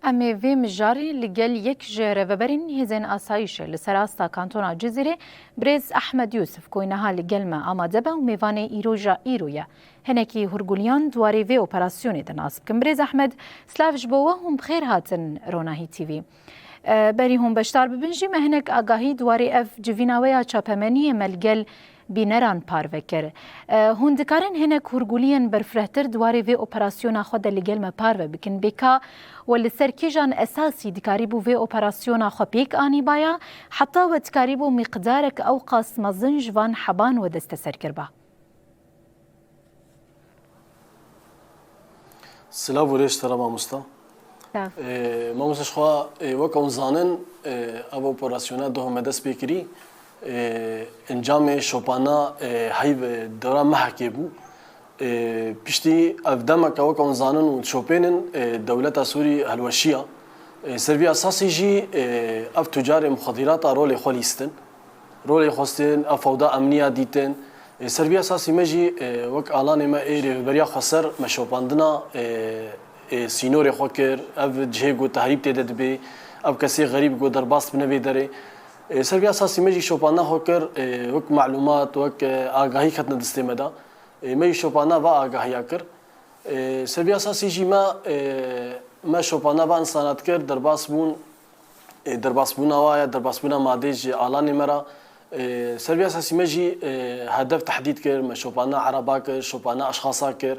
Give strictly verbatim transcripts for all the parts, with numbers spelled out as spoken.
Em ê vê mijarê li gel yek ji rêveberên hêzên asayîşê li ser asta kantona Cizîrê, birêz Ehmed Yûsif, ku niha li gel me amade be û mêvanê îroja îro ye, hinekî hûrguliyan di warê vê operasyonê de nas bikin. Birêz Ehmed, silav ji bo we, hûn bi xêr hatin Ronahî T V. E, berî hûn beşdar bibin jî, me hinek agahî di warê ev civîna we ya çapemeniyê me li gel bîneran parve kir. E, hûn dikarin hinek hûrguliyên berfirehtir di warê vê operasyona xwe de li gel me parve bikin. Bêka we li ser kîjan esasî dikarîbû vê operasyona xwe pêk anîbaya, heta we dikarîbû miqdarek ew qas mezin ji van heban we desteser kirba? Silav û rêz ji te re mamosta. Silav. Ê, mamosta, ji xwe, ê, wek hûn zanin, ê, ev operasyona doh me dest pê kirî, ê, encamê şopana, ê, heyv, ê, dewra mehekê bû. Ê, piştî ev demeke wek hûn zanin û dişopênin, ê, dewleta Sûrî hilweşiya. Ê, ser vî esasî jî, ê, ev tucarê muxedirata rolê xwe lîstin. Rolê xwestin, ev fewda emniya dîtin. Ê, ser vî esasî me jî, ê, wek alanê me ê rêveberiya xweser me şopandina, ê, ê, sînorê xwe kir. Ev cihê ku tehrîb tê de dibe, ev kesê xerîb ku derbas dibine vê derê. Ê, ser vî esasî me jî şopandina xwe kir, ê, wek malûmat, wek, ê, agahî ketine destê me de. Ê, me jî şopandina va agahiya kir. Ê, ser vî esasî jî me, ê, me şopandina va insana dikir, derbas bûn. Ê, derbasbûna wa ya derbasbûna madê ji alanê me re, ê, ser vî esasî me jî, ê, hedef tehdît kir, me şopana ereba kir, şopana eşxasa kir,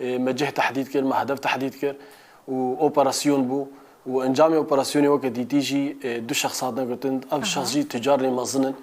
ê, me cih tehdît kir, me hedef tehdît kir û operasyon bû û encamê operasyonê weke dîtî jî, ê, du şexs hatine girtin. Ev Aha. şexs jî tucarê mezin in.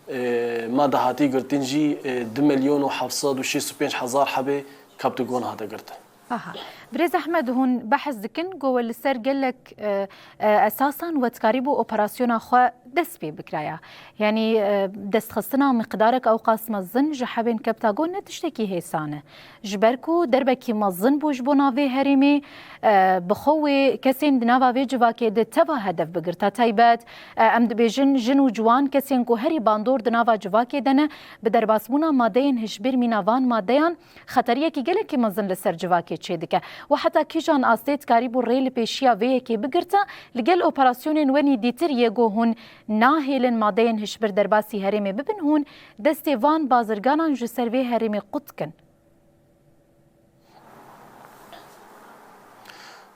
Ê, ma dahatî girtin jî, ê, du milyon û heft sed û şêst û pênc hezar hebê Captagon hate girtin. Aha. Birêz Ehmed, hûn behs dikin ku we li ser gelek, e, e, esasan we dikarîbû operasyona xwe dest pê bikiraya. Yanî, e, destxistina miqdarek ew qas mezin ji hebên Captagon ne tiştekî hêsan e. Ji ber ku derbekî mezin bû ji bo navê herêmê, e, bi xwe wê kesên di nava vê civakê de teva hedef bigirta. Taybet, e, em dibêjin jin û ciwan, kesên ku herî bandor di nava civakê de ne, bi derbasbûna madeyên hişbir mîna van madeyan, xeteriyekî gelekî mezin li ser civakê çêdike. We heta kîjan astê dikarîbû rê li pêşiya vê yekê bigirta? Li gel operasyonên wenî dîtir yê ku hûn nahêlin madeyên hişbir derbasî herêmê bibin, hûn destê van bazirganan ji ser vê herêmê qut dikin?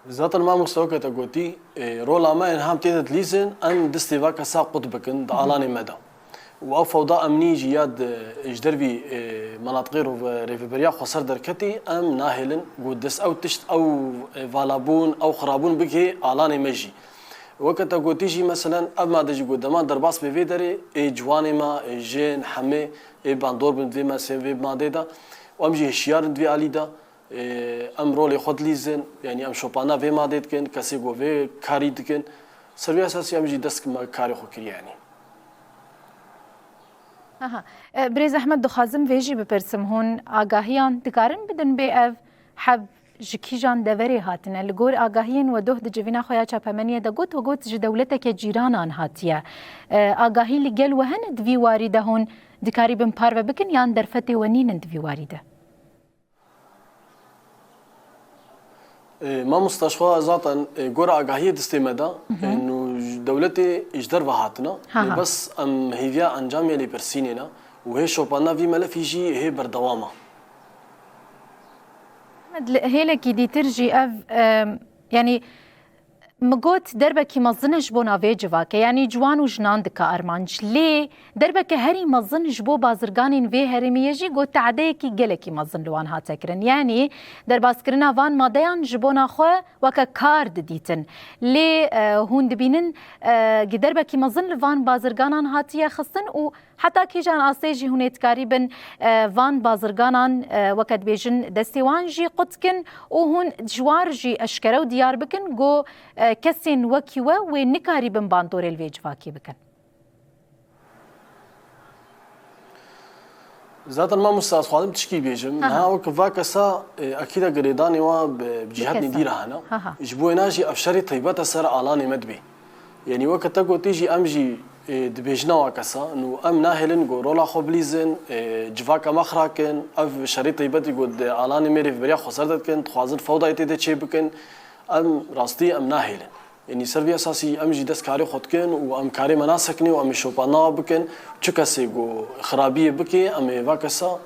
Zaten mamoste weke te gotî, e, rola me en ham tê de dilîzin, em destê va kesa qut bikin di alanê me de. Û ew fewda emnî jî ya di, ji dervî, e, menatiqê rov-, rêveberiya xweser derketî, em nahêlin ku dest ew tişt, ew, e, valabûn, ew xirabûn bigihê alanê me jî. Weke te gotî jî, meselen, ev made jî ku dema derbas bê vê derê, ê ciwanê me, ê jin, hemê, ê bandor bin vê mesê, vê madê de. Û em jî hişyar in di vê alî de. Ê, em rolê xwe dilîzin, yanî em şopana vê madê dikin, kesê ku vê karî dikin. Ser vê esasî em jî dest me karê xwe kiriye, yanî. Aha. E, Birêz Ehmed, dixwazim vê jî bipirsim, hûn agahiyan dikarin bidin bê ev heb ji kîjan deverê hatine? Li gor agahiyên we doh di civîna xwe ya çapemeniyê de got, we got ji dewleteke cîranan hatiye. E, agahî li gel we hene di vî warî de hûn dikarîbin parve bikin yan derfetê we nînin di vî warî de? Ê, mamosta, ji xwe zaten, ê, gora agahiyê destê me de, ê, nû ji dewletê ji derve hatine. Nû bes em hêviya encamê lêpirsînê ne û hê şopana vî melefî jî hê berdewam e. Li hêlekî dîtir jî ev, e, yanî Min got, derbekî mezin e ji bo navê civakê, yanî ciwan û jinan dike armanc. Lê derbeke herî mezin ji bo bazirganên vê herêmê ye jî, got, tehdeyekî gelekî mezin li wan hate kirin. Yanî derbaskirina van madeyan ji bona xwe weke kar didîtin. Lê, e, hûn dibînin, e, gi derbekî mezin li van bazirganan hatiye xistin û Heta kîjan astê jî hûn ê dikarîbin, e, van bazirganan, e, weke dibêjin destê wan jî qut kin û hûn ji wan jî eşkere û diyar bikin ku, e, kesên wekî we wê nikarîbin bandorê li vê civakê bikin? Zaten mamosta, ez xwazim tişkî bêjim. Aha. Niha wek va kesa, e, ekîda girêdanê wa bi, bi cîhetnî dî re hene. Aha. Ji bo wêna jî ev şerê teybet e ser alanê me dibê. Yanî weke te gotî jî em jî, e, dibêjina wa kesa, nû em nahêlin ku rola xwe bilîzin, e, civaka me xira kin, ev şerê teybetî ku di alanê me rêveberiya xweser de dikin, dixwazin fewdayê tê de çê bikin, em rastî em nahêlin. Yanî ser vî esasî em jî dest karê xwe dikin û em karê me nasekine û em ê şopana bikin. Çi kesê ku xirabiyê bike, em ê va kesa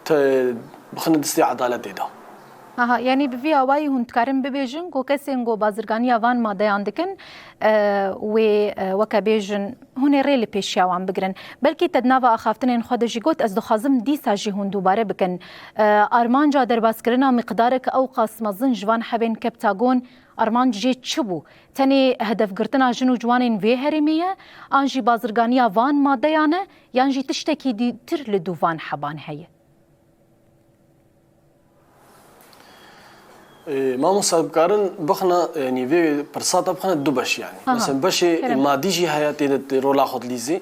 te bixine distê edaletê de. Aha, yanî bi vî awayî hûn dikarin bibêjin ku kesên ku bazirganiya van madeyan dikin, e, wê, e, weke bêjin hûn ê rê li pêşiya wan bigirin. Belkî te di nava axaftinên xwe de jî got, ez dixwazim dîsa jî hûn dubare bikin. E, armanca derbaskirina miqdarek ew qas mezin ji van hebên keptagon armanc jê çi bû? Tenê hedefgirtina jin û ciwanên vê herêmê ye, an jî bazirganiya van madeyan e, yan jî tiştekî dîtir li dû van heban heye? Ê, mamosta, dikarin bixine, yanî vê pirsa te bixine du beş yanî. Aha. Mesela beşê Kerem. Madî jî heye, tê de tê rola xwe dilîzê.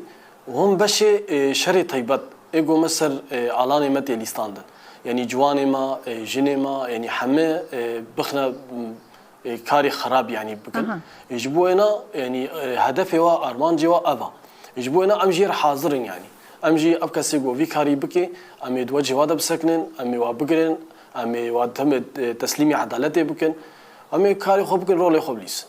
Û him beşê, ê, şerê taybet. Ê go me ser, ê, alanê me tê lîstandin. Yanî ciwanê me, ê, jinê me, yanî heme, ê, bixine, m, ê, karê xirab yanî bikin. Aha. Ê, ji bo êna, yanî, ê, hedefê wa, armancê wa ev a. Ê, ji bo êna em jê re hazir in yanî. Em jî ev kesê ku vî karî bike, em ê di wecihê wa de bisekinin, em ê wa bigirin, em ê wa demê, e, teslîmî edaletê bikin, em ê karê xwe bikin, rolê xwe bilîsin.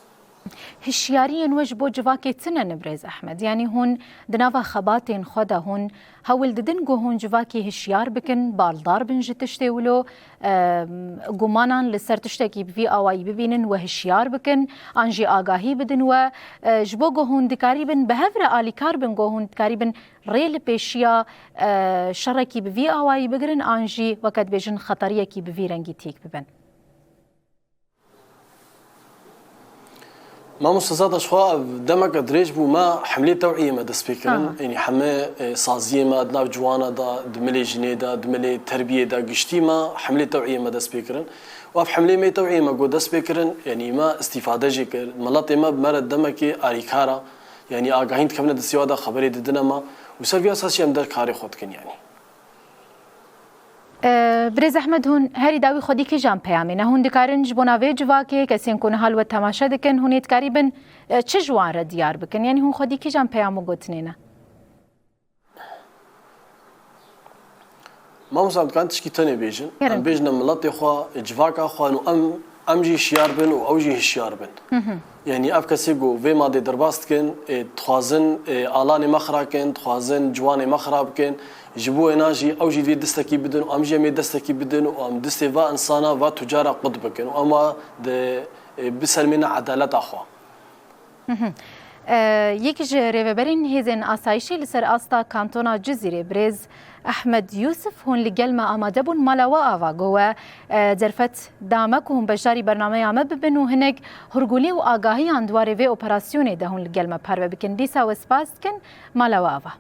Hişyariyên we ji bo civakê tune ne, birêz Ehmed? Yanî hûn di nava xebatên xwe de hûn hewl didin ku hûn civakê hişyar bikin, baldar bin ji tiştê wilo, e, gumanan li ser tiştekî bi vî awayî bibînin we hişyar bikin, an jî agahî bidin we, e, ji bo ku hûn dikarîbin bi hev re alîkar bin, ku hûn dikarîbin rê li pêşiya, e, şerekî bi vî awayî bigirin, an jî weke dibêjin xeteriyekî bi vî rengî têk bibin? Mamoste, zaten ji xwe ev demeke dirêj bû, me hemlê tew'iyê me dest pê kirin. Aha. Yanî heme, e, saziyê me di nav ciwana de, di milê jinê de, di milê terbiyê de, giştî me hemlê tew'iyê me dest pê kirin. Û ev hemlê me tew'iyê me ku dest pê kirin, yanî me îstîfade jê kir. Miletê me bi me re demekê alîkar e. Yanî agahîn dikevine destê wa de, xeberê didine me. Û ser vî esasî em der karê xwe dikin yanî. E, Birêz Ehmed, hûn herî dawî xwedî kîjan peyamê ne? Hûn dikarin ji bona vê civakê, kesên ku niha li we temaşe dikin, hûn ê dikarîbin, e, çi ji wan re diyar bikin? Yanî hûn xwedî kîjan peyam û gotinê ne? Mamosta, em dikarin tişkî tenê bêjin. Kerem. Em bêjine miletê xwe, civaka xwe, û em, em jî hişyar bin û ew jî hişyar bin. Hı hı. Yanî ev kesê ku vê madê derbas dikin, ê, dixwazin, ê, alanê me xira kin, dixwazin ciwanê me xira bikin. Ji bo êna jî ew jî vê destekî bidin û em jî em ê destekî bidin û em distê va insana, va tucara qut bikin û em wa di, ê, bisermîne edaleta xwe. Hı hı. E, yek ji rêveberên hêzên asayişê li ser asta kantona Cizîrê, birêz Ehmed Yûsif, hûn li gel me amade bûn. Mala we ava, got we, e, derfet da me ku hûn beşdarî bernameya me bibin û hinek hurgulî û agahiyan di warê vê operasyonê de hûn li gel me parve bikin. Dîsa we spas dikin. Mala we ava.